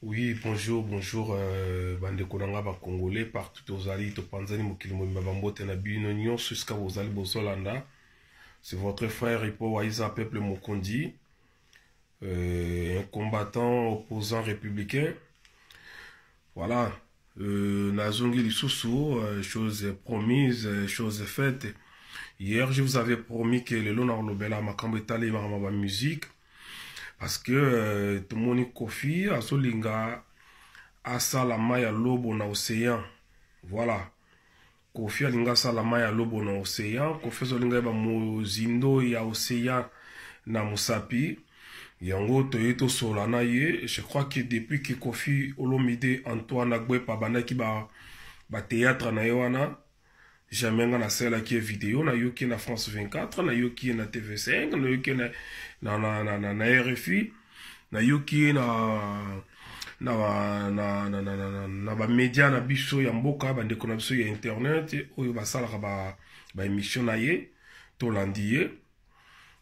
Oui, bonjour, bonjour, bandeko na nga ba congolais partout tozali, topanzani mokili mobimba, bambote na bino nyonso esika bozali bozolanda. C'est votre frère Ipo Waiza, peuple Mokondi, un combattant opposant républicain. Voilà, nazongi lisusu, chose promise, chose faite. Hier, je vous avais promis que lelo nakolobela makambo etali makambo ya musique, parce que tomoni Koffi azolinga asala mai ya lobo na océan. Voilà, Koffi alinga asala mai ya lobo na océan. Koffi azolinga yeba mozindo ya océan na mosapi. Yango toye tosola na ye. Je crois que depuis que Koffi Olomide Antoine Agbepa abandaki bathéâtre na ye wana, jamais nga nasalaki ye video. Nayoki ye na France 24, nayoki ye na TV5, nayoki ye na RFI, nayoki ye na bamédia na biso ya mboka, bandeko na biso ya internet oyo basalaka baémission na ye, tolandi ye.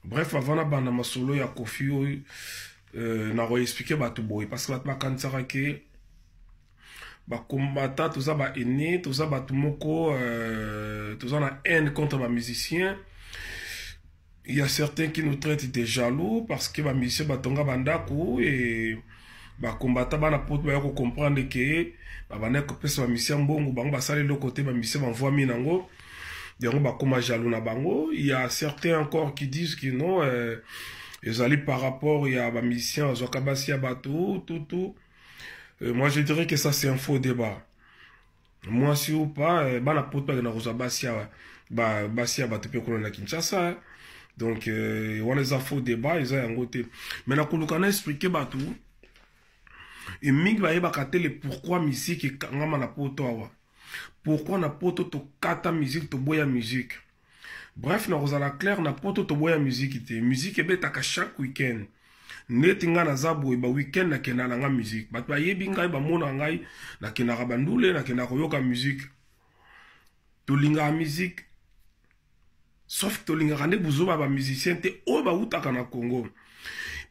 Bref, avant nabanda masolo ya Koffi oyo, nakoexpliquer bato boye, parce que bato bakanisaka ke bakombata toza baene, toza bato moko toza na haine contre bamusicien. Il y a certains qui nous traitent de jaloux parce que bamusicien batonga bandako e bakombata bana poto baya kocomprendre ke babandaki kopesa bamusicien mbongo, bango basala eloko te, bamusicien bamvwami nango, yango bakóma jaloux na bango. Il y a certains encore qui disent que non, ezali par rapport ya bamusicien bazwaka basi ya bato, tout tout. Moi, je dirais que ça, c'est un faux débat. Mwasi ou pas, bana poto bakenda kozwa basi ya bato mpe kuna na Kinshasa. Donc wana eza faux débat, eza yango te. Mais nakoluka na expliquer bato e mingi bayebaka te le pourquoi musique ekangama na poto awa, pourquoi na poto tokata musique, toboya musique. Bref, nakozala clair: na poto toboya musique te. Musique ebetaka chaque week-end. Neti ngai naza boye, ba week-end nakendaka na nga musique. Bato bayebi ngai, bamona ngai nakendaka bandule, nakendaka koyoka musique. Tolingaka musique, sauf tolingaka nde buzoba bamusicien te oyo bautaka na Congo.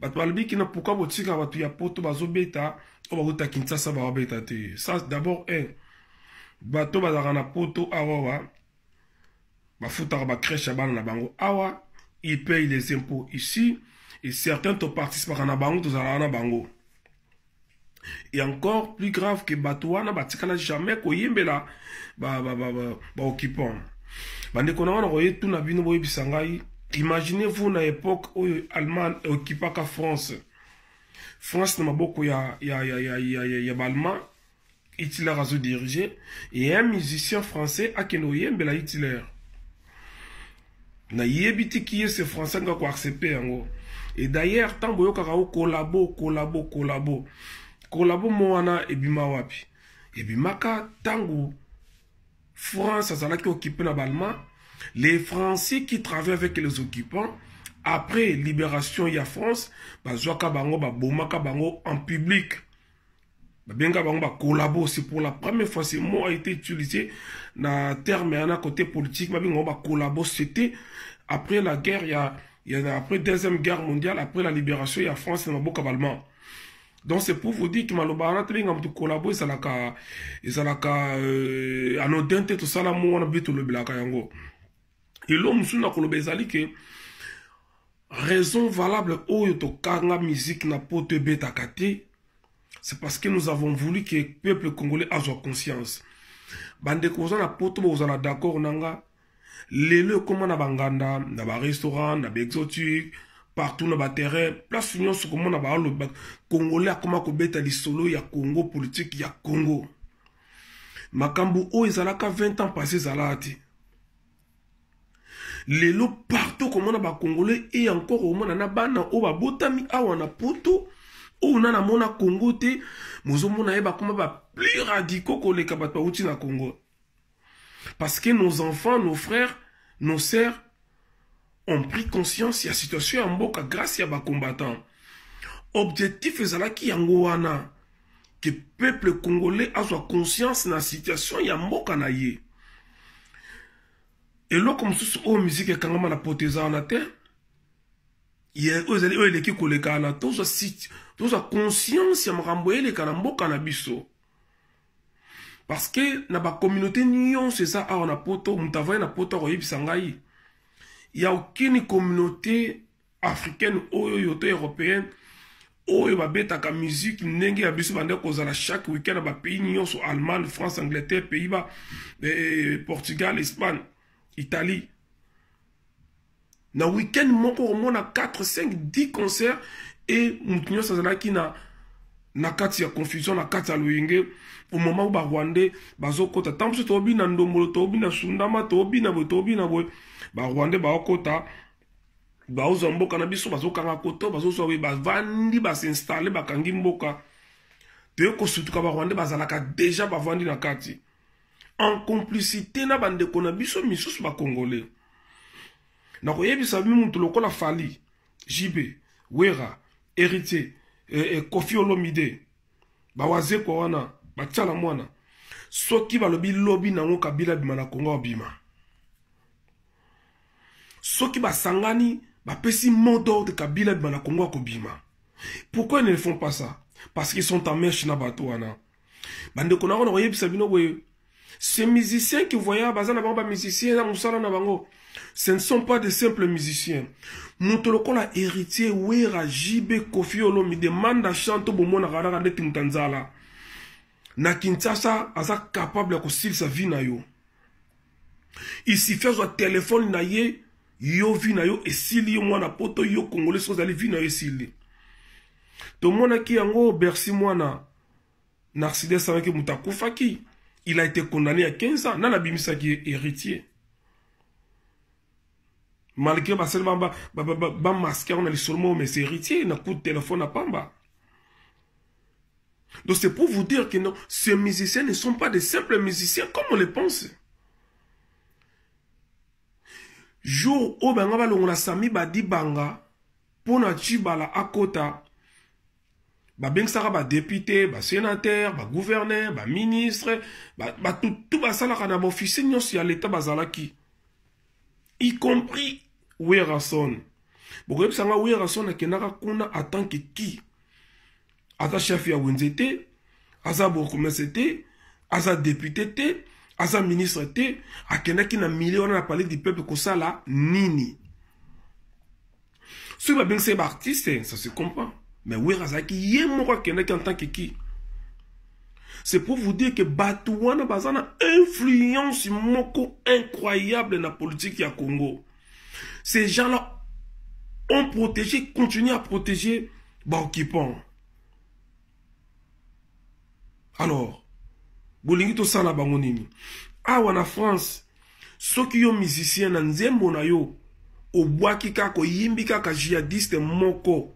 Bato balobi kina pourquoi botika bato ya poto bazobeta, oyo bauta Kinshasa babeta te. Ça d'abord, un, bato bazalaka na poto awawa bafutaka bacrèche ya bana na bango awa, ils payent les impôts ici, et certains toparticipaka na bango, tozalaka na bango. Et encore plus grave que bato wana batikala jamais koyembela baoccupant. Bandeko na wana koyetuna bino, boyebisa ngai: imaginez-vous na époque oyo Allemagne occupaka France, France na maboko ya baallemand, Hitler azodirige, et un musicien français akende koyembela Hitler. Nayebi te ki ye ce français nga koaccepte yango. Et d'ailleurs, ntango boyokaka o collabo, collabo, collabo, collabo mo wana ebima wapi? Ebimaka ntango France azalaki occupé na baallemand. Les Français qui travaillaient avec les occupants, après libération ya France, bazwaka bango, babomaka bango en public, babenga bango bacollabo. C'est pour la première fois ce mot a été utilisé na terme yana côté politique, babenga bango bacollabo. C'était après la guerre ya après Deuxième Guerre mondiale, après la libération ya France na maboka baallemand. Donc c'est pour vous dire que maloba wana tobenga moto collabo ezalaka anodin te. Tosala mo wana mpe tolobelaka yango. Elo mosusu na koloba ezali ke raison valable oyo tokanga musique na poto ebetaka te, c'est parce que nous avons voulu que peuple congolais azwa conscience. Bandeko oza na poto, bozala d'accord na nga. Lelo ekóma na banganda, na barestaurant, na baexotique, partout na baterrain, place nyonso komona baaloba congolais akóma kobeta lisolo ya Congo, politique ya Congo. Makambo oyo ezalaka 20 ans passé ezalaka te. Lelo partout komona bacongolais, e encore omona na bana oyo babotami awa na poto, oyo na namona Congo te, mozomona ye bakoma baplus radicaux koleka bato bauti na Congo, parce que nos enfants, nos frères, nos sœurs ont pris conscience ya situation ya mboka grâce ya bacombattant. Objectif ezalaki yango wana, ke peuple congolais azwa conscience na situation ya mboka na ye. Eloko mosusu oyo musique ekangama na poto eza wana te. Oyo ezali oyo eleki koleka na tozwa Tozwa conscience ya makambo eleka na mboka na biso. Parce que na ba communauté nyonso eza awa na poto, moto avandi na poto akoyebisa ngai, ya aucune communauté africaine oyo yo to européenne oyo babetaka musique ndenge ya biso bande kozala chaque week-end na bapays nyonso, Allemagne, France, Angleterre, Pays-Bas, Portugal, Espagne, Italie. Na week-end moko omona 4, 5, 10 concerts e moto nyonso azalaki na kati ya confusion, na kati ya loyenge, au moment où barwandais bazokota. Ntango biso toobina ndombolo, toobina sundama, toobina boye, toobina boye, barwandais baokota, baozwa mboka na biso, bazokanga koto, bazozwa boye, bavandi, bas'installer, bakangi mboka. Toye kosutuka, barwandais bazalaka déjà bavandi na kati en complicité na bandeko na biso misusu bacongolais. Nakoyebisa bino, mutu lokola Fally, JB, Wera, Héritier, Koffi Olomide, bawazekwa wana batiala mwana, soki balobi lobi nango Kabila bima na Kongo, abima. Soki basangani, bapesi mot d'ordre, Kabila bima na Kongo, akobima. Pourquoi ils ne font pas ça? Parce qu'ils sont en mèche na bato wana. Bandeko nango, nakoyebisa bino boye, ces musiciens qui voyagent, baza na bango bamusicien na mosala na bango, ce ne sont pas de simples musiciens. Moto lokola Héritier, Wera, JB, Koffi Olomide, Manda Chante, bomonaka kaka ndeti moto ya nzala na Kinshasa, aza capable ya kosilisa vie na yo. Il suffit azwa telefone na ye, yo vie na yo esili. Yo mwana poto, yo congolais, soki ozali, vie na yo esili. Tomonaki yango Bercy mwana na accident esalaki, moto akufaki, il a été condamné à 15 ans. Nani abimisaki? Héritier. Malgré basali bamasquer yango na lisolo moko, mais c'est Héritier na coup de téléphone na pamba. Donc c'est pour vous dire que non, ces musiciens ne sont pas de simples musiciens comme on le pense. Jour oyo bango balongola Sami Badibanga mpo na Tshibala akota, babengisaka badéputé, basénateur, bagouverneur, baministre, bato tu basalaka na baofficier nyonso ya leta bazalaki, y compris Werrason. Bokoyebisanga, Werrason akendaka kuna en tant que qui? Aza chef ya wenze te, aza bourgmestre te, aza député te, aza ministre te. Akendaki na milieu wana na Palais du Peuple kosala nini? Soki babengisa ye baartiste, ça se comprend, mais Wera azalaki ye moko, akendaki en tant que qui? C'est pour vous dire que bato wana baza na influence moko incroyable na politique ya Congo. Ces gens-là ont protégé, continuent à protéger baoccupants. Alors bolingi tosala bango nini? Awa na France, soki yo musicien, na nzembo na yo obwaki kaka, oyimbi kaka jihadiste moko,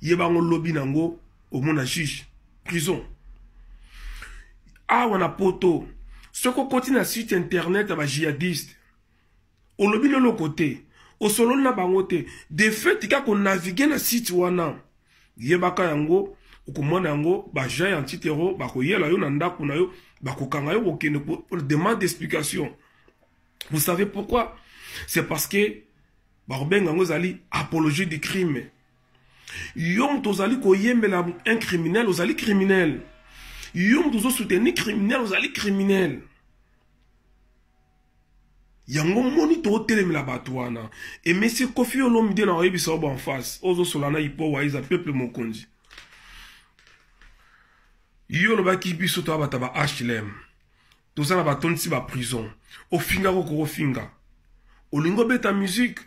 yebango lobi nango omona juge, prison. Awa na poto, soki okoti na site internet ya bajihadiste, olobi loloko te, osololi na bango te, de fait kaka konaviguer na site wana, yebaka yango, okomona yango, baagent ya antiterror bakoyela yo na ndako na yo, bakokanga yo, kokende demande d'explication. Vous savez pourquoi? C'est parce que bakobenga yango ezali apologie du crime. Yo moto ozali koyembela un criminel, ozali criminel. Yo moto ozosoutenir criminel, ozali criminel. Yango moni tootelemela bato wana. Emesi Koffi Olomide, na oyebisa yo en face, ozosola na ipo waiza peuple mokonzi. Yo olobaki biso toya bato ba HLM, toza na batondisi baprison. Ofingaka, okokofinga, olingi obeta musique.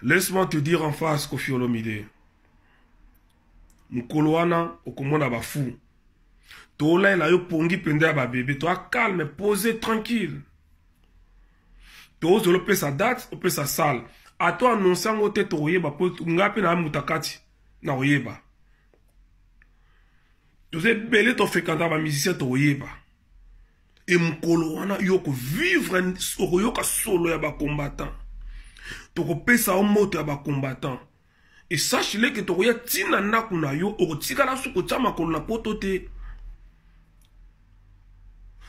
Laisse-moi te dire en face, Koffi Olomide, mokolo wana okomona bafu tolayela yo pongi mpenza ya babebe. Toa calme, posé, tranquille. Tozela opesa date, opesa salle, ato annonce yango te, tokoyeba. Mpo nga mpe na muta kati na koyeba, toza ebele, tofréquenter bamusicien, tokoyeba. E mokolo wana yo okovivre, okoyoka solo ya bacombattant, tokopesa yo moto ya bacombattant. E sache le que tokoya ntina ndako na yo, okotikala so kotia makolo na poto te.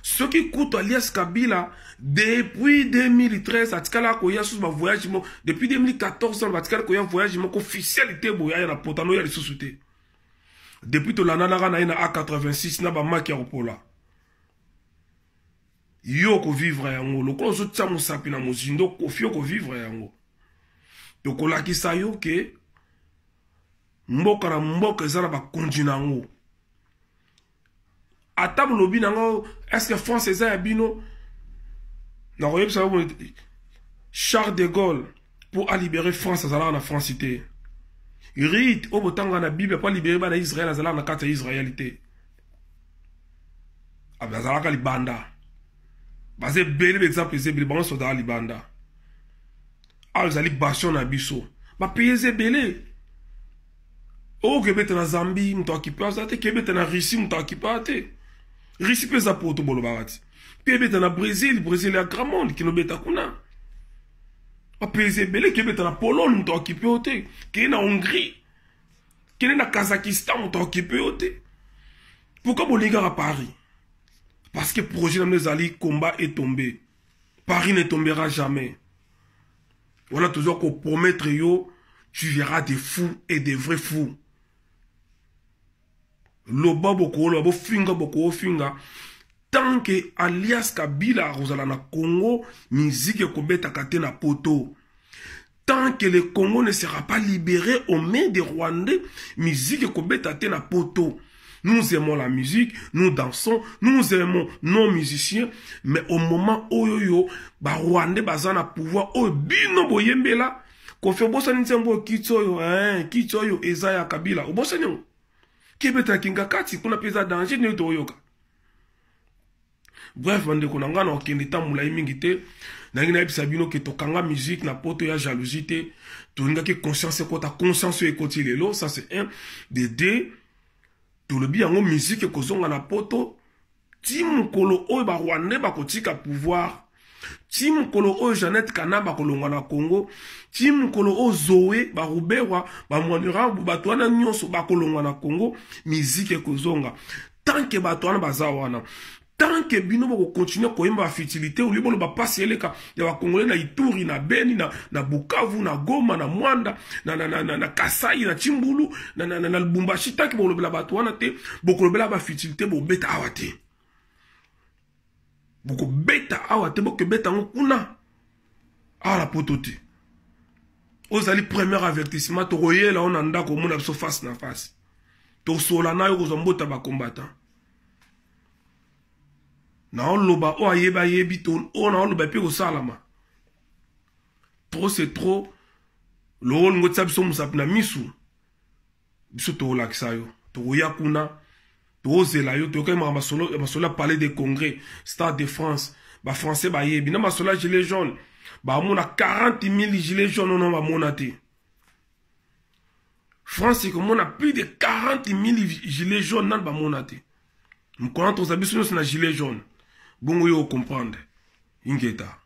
Soki kutu alias Kabila depuis 2013 atikala koya susu bavoyage moko, depuis 2014 batikala koya voyage moko officiel te, boye aya na poto, anoya lisusu te. Depuis tolandanaka na ye na A86 na bamaki ya kopola. Yo okovivre yango lokola ozotia mosapi na mozindo Koffi, okovivre yango. Tokolakisa yo ke mboka na mboka eza na bakonzi na yango. Ata bolobi nango, est-ce que France eza ya bino? Nakoyebisa yo, Charles de Gaulle, mpo alibérer France, azalaka na France te. Ruth oyo botanga na Bible, mpo alibérer bana Israel, azalaka na kati ya Israel te, azalaka libanda. Baza ebele, baexemple eza ebele. Bango nyonso bazalaka libanda. Awa ezali bastion na biso. Bapays eza ebele. Oyo kebeta na Zambie, moto akipe aza te. Kebeta na Russie, moto akipe aza te. Russie mpe eza poto, bolobaka ti mpe ebeta na Brésil. Brésil ya grand monde, kinobeta kuna. Bapays ebele. Kebeta na Pologne, moto akipe yo te. Keye na Hongrie, kende na Kazakhstan, moto akipe yo te. Pourquoi bolingaka Paris? Parce que projet na bino ezali combat est tombé. Paris ne tombera jamais. Wana tozwa kopromettre yo, tu verras des fous et des vrais fous. Loba bokoloba, bofinga bokofinga, tant que alias Kabila akozala na Congo, musique ekobetaka te na Poto. Tant que le Congo ne sera pas libéré aux mains des Rwandais, musique ekobeta te na Poto. Nous aimons la musique, nous dansons, nous aimons nos musiciens, mais au moment oyo yo ba Rwandais baza na pouvoir, oyo bino boyembela Koffi, obosani nzembo oyo, kiti oyo, hein, kiti oyo eza ya Kabila, obosani yango? Kebetela kinga kati kuna mpe eza danger ndenge toyoka. Bref, bandeko na ngai, na okende ta molai mingi te. Nangi nayebisa bino ke tokanga musique na Poto ya jalousie te. Tolingaki conscience ekota. Conscience oyo ekoti lelo, ça c'est un. De deux, tolobi yango, musique ekozonga na Poto ti mokolo oyo Barwandais bakotika pouvoir, ti mokolo oyo Jeannette Kana bakolongwa na Congo, ti mokolo oyo Zoe Baruberwa, Bamwanirabu, bato wana nyonso bakolongwa na Congo, musique ekozonga. Tant que bato wana baza wana, tant que bino bokocontinuer koyemba bafutilité, olie boloba pasi eleka ya Bakongolais na Ituri, na Beni, na Bukavu, na Goma, na Mwanda, na Kasai, na Chimbulu, na Lubumbashi, tant que bokolobela bato wana te, bokolobela bafutilité, bobeta awa te, bokobeta awa te, bokobeta yango kuna. Awa na Poto te. Oyo ezali premier avertissement. Tokoyela oyo na ndako, omona biso face na face, tosola na yo, kozwa mbota bacombattant. Naoloba oyo ayebi, ayebi to oyo naoloba epe kosalama. Trop c'est trop. Loko olingo tia biso mosapi na misu, biso tokolakisa yo. Tokoya kuna, tozela yo. Toyokai makambo masolo ya Palais de Congrès, Stade de France. Bafrançais bayebi na masolo ya gilet jaune. Bamona 40 000 gilet jaune ono bamona te. France ekomona plus de 40 000 gilet jaune, nani bamona te. Mokolo toza biso nyonso na gilet jaune, bongo yo ocomprendre. Ingeta.